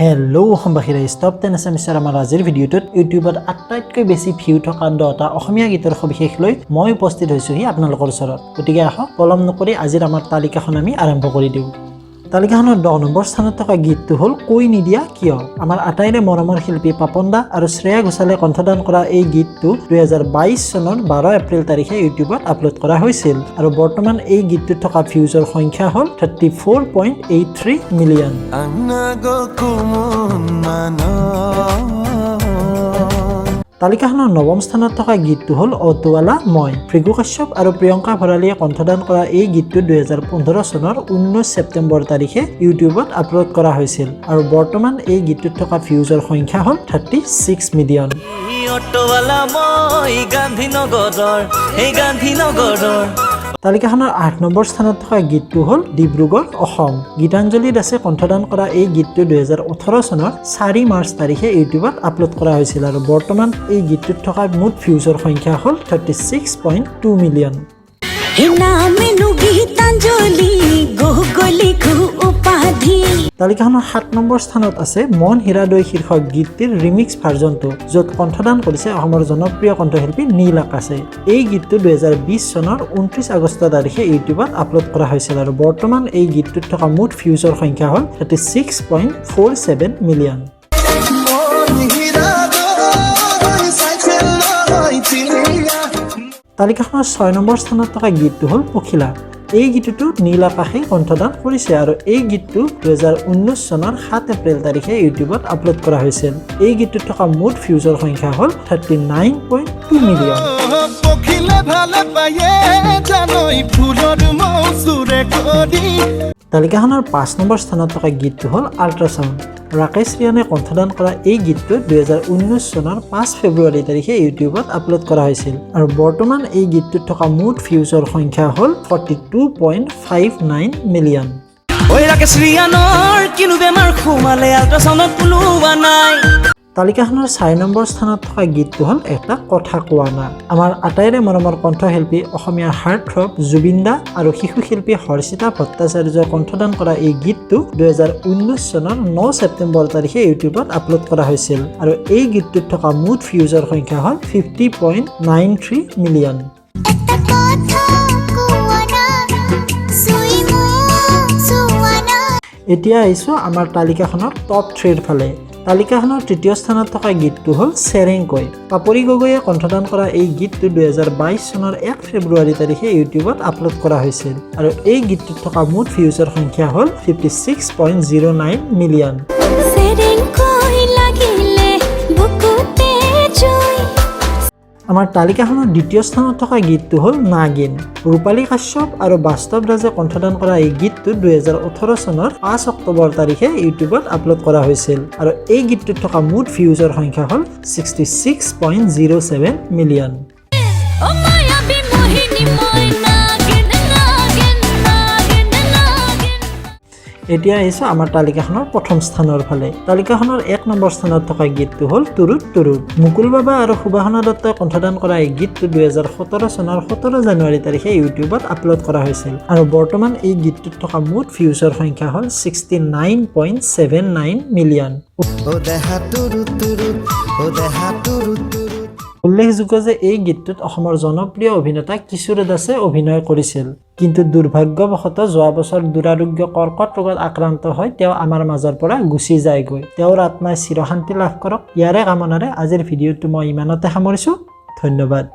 Hello' অসমবাসী ৰাইজ, top 10 এছামিছৰ আমাৰ আজিৰ ভিডিঅ'টোত ইউটিউবত আটাইতকৈ বেছি ভিউ থকা 10টা অসমীয়া গীতৰ সবিশেষ লৈ মই উপস্থিত হৈছোঁহি আপোনালোকৰ ওচৰত। গতিকে আহক, পলম নকৰি আজিৰ আমাৰ তালিকাখন আমি আৰম্ভ কৰি দিওঁ। তালিকাখনৰ 10 নম্বৰ স্থানত থকা গীতটো হ'ল কৈ নিদিয়া কিয়। আমাৰ আটাইৰে মৰমৰ শিল্পী পাপন দা আৰু শ্ৰেয়া ঘোষালে কণ্ঠদান কৰা এই গীতটো 2022 চনৰ 12 এপ্ৰিল তাৰিখে ইউটিউবত আপলোড কৰা হৈছিল আৰু বৰ্তমান এই গীতটোত থকা ভিউজৰ সংখ্যা হ'ল 34.83 million. আনাগ কোমন মান। তালিকাখনৰ নৱম স্থানত থকা গীতটো হ'ল অটোৱালা মই। ভৃগু কাশ্যপ আৰু প্ৰিয়ংকা ভৰালীয়ে কণ্ঠদান কৰা এই গীতটো 2015 চনৰ 19 ছেপ্টেম্বৰ তাৰিখে ইউটিউবত আপলোড কৰা হৈছিল আৰু বৰ্তমান এই গীতটোত থকা ভিউজৰ সংখ্যা হ'ল 36 মিলিয়ন। অটোৱালা মই গান্ধীনগৰৰ, এই গান্ধীনগৰৰ। তালিকাখনৰ 8 নম্বৰ স্থানত থকা গীতটো হ'ল ডিব্ৰুগড় অসম। গীতাঞ্জলি দাসে কণ্ঠদান কৰা এই গীতটো 2018 চনৰ 4 মাৰ্চ তাৰিখে ইউটিউবত আপলোড কৰা হৈছিল আৰু বৰ্তমান এই গীতটোত থকা মুঠ ভিউজৰ সংখ্যা হ'ল 36.2 million. হে নামেনো গীতাঞ্জলি গগৈ লিখো উপাধি। তালিকাখনৰ 7 নম্বৰ স্থানত আছে মন হীৰাদৈ শীৰ্ষক গীতটিৰ ৰিমিক্স ভাৰ্জনটো, য'ত কণ্ঠদান কৰিছে অসমৰ জনপ্ৰিয় কণ্ঠশিল্পী নীল আকাশে। এই গীতটো 2020 চনৰ 29 আগষ্ট তাৰিখে ইউটিউবত আপলোড কৰা হৈছিল আৰু বৰ্তমান এই গীতটোত থকা মুঠ ভিউজৰ সংখ্যা হ'ল 36.47 million. মন হীৰা দৈ চাইকেল নহয় চিলিয়া। তালিকাখনৰ 6 নম্বৰ স্থানত থকা গীতটো হ'ল পখিলা। এই গীতটো নীল আকাশে কণ্ঠদান কৰিছে আৰু এই গীতটো 2019 চনৰ 7 এপ্ৰিল তাৰিখে ইউটিউবত আপলোড কৰা হৈছিল। এই গীতটোত থকা মুঠ ভিউজৰ সংখ্যা হ'ল 39.2 million. পখিলে ভালে পায়ে জানৈ ফুলৰ মৌচুৰে কৰি। তালিকাখনৰ 5 নম্বৰ স্থানত থকা গীতটো হ'ল আল্ট্ৰাচাউণ্ড। ৰাকেশ ৰিয়ানে কণ্ঠদান কৰা এই গীতটো 2019 চনৰ 5 ফেব্ৰুৱাৰী তাৰিখে ইউটিউবত আপলোড কৰা হৈছিল আৰু বৰ্তমান এই গীতটোত থকা মুঠ ভিউজৰ সংখ্যা হ'ল 42.59 million. ঐ ৰাকেশ ৰিয়ানৰ কিনো বেমাৰ সোমালে, আল্ট্ৰাচাউণ্ডত ওলোৱা নাই। তালিকাখনৰ 4 নম্বৰ স্থানত থকা গীতটো হ'ল এটা কথা কোৱা না। আমাৰ আটাইৰে মৰমৰ কণ্ঠশিল্পী, অসমীয়াৰ হাৰ্ট থ্ৰব জুবিন দা আৰু শিশু শিল্পী হৰ্ষিতা ভট্টাচাৰ্যই কণ্ঠদান কৰা এই গীতটো 2019 চনৰ 9 ছেপ্টেম্বৰ তাৰিখে ইউটিউবত আপলোড কৰা হৈছিল আৰু এই গীতটোত থকা মুঠ ভিউজৰ সংখ্যা হ'ল 50.93 million. এটা কথা কোৱা না, চুই মোক চোৱা না। এতিয়া আহিছোঁ আমাৰ তালিকাখনৰ টপ থ্ৰীৰ ফালে। তালিকাখনৰ তৃতীয় স্থানত থকা গীতটো হ'ল চেৰেংকৈ। পাপৰি গগৈয়ে কণ্ঠদান কৰা এই গীতটো 2022 চনৰ 1 ফেব্ৰুৱাৰী তাৰিখে ইউটিউবত আপলোড কৰা হৈছিল আৰু এই গীতটোত থকা মুঠ ভিউজৰ সংখ্যা হ'ল 56.09 million. চেৰেংকৈ লাগিলে বুকুতে জুই। আমাৰ তালিকাখনৰ দ্বিতীয় স্থানত থকা গীতটো হ'ল নাগিন। ৰূপালী কাশ্যপ আৰু বাস্তৱ ৰাজে কণ্ঠদান কৰা এই গীতটো 2018 চনৰ 5 অক্টোবৰ তাৰিখে ইউটিউবত আপলোড কৰা হৈছিল আৰু এই গীতটোত থকা মুঠ ভিউজৰ সংখ্যা হ'ল 66.07 million. ও মায়াবী মোহিনী মই নাগিন, নাগিন, নাগিন, নাগিন। এতিয়া আহিছোঁ আমাৰ তালিকাখনৰ প্ৰথম স্থানৰ ফালে। তালিকাখনৰ 1 নম্বৰ স্থানত থকা গীতটো হ'ল তুৰুত তুৰুত। মুকুল বাবা আৰু সুবাসনা দত্তই কণ্ঠদান কৰা এই গীতটো 2017 চনৰ 17 জানুৱাৰী তাৰিখে ইউটিউবত আপলোড কৰা হৈছিল আৰু বৰ্তমান এই গীতটোত থকা মুঠ ভিউজৰ সংখ্যা হ'ল 69.79 million. ও দেহা তুৰু তুৰু, ও দেহা তুৰু তুৰু। উল্লেখযোগ্য যে এই গীতটোত অসমৰ জনপ্ৰিয় অভিনেতা কিশোৰ দাসে অভিনয় কৰিছিল। কিন্তু দুৰ্ভাগ্যবশতঃ যোৱা বছৰ দুৰাৰোগ্য কৰ্কট ৰোগত আক্ৰান্ত হৈ তেওঁ আমাৰ মাজৰ পৰা গুচি যায়গৈ। তেওঁৰ আত্মাই চিৰশান্তি লাভ কৰক, ইয়াৰে কামনাৰে আজিৰ ভিডিঅ'টো মই ইমানতে সামৰিছোঁ। ধন্যবাদ।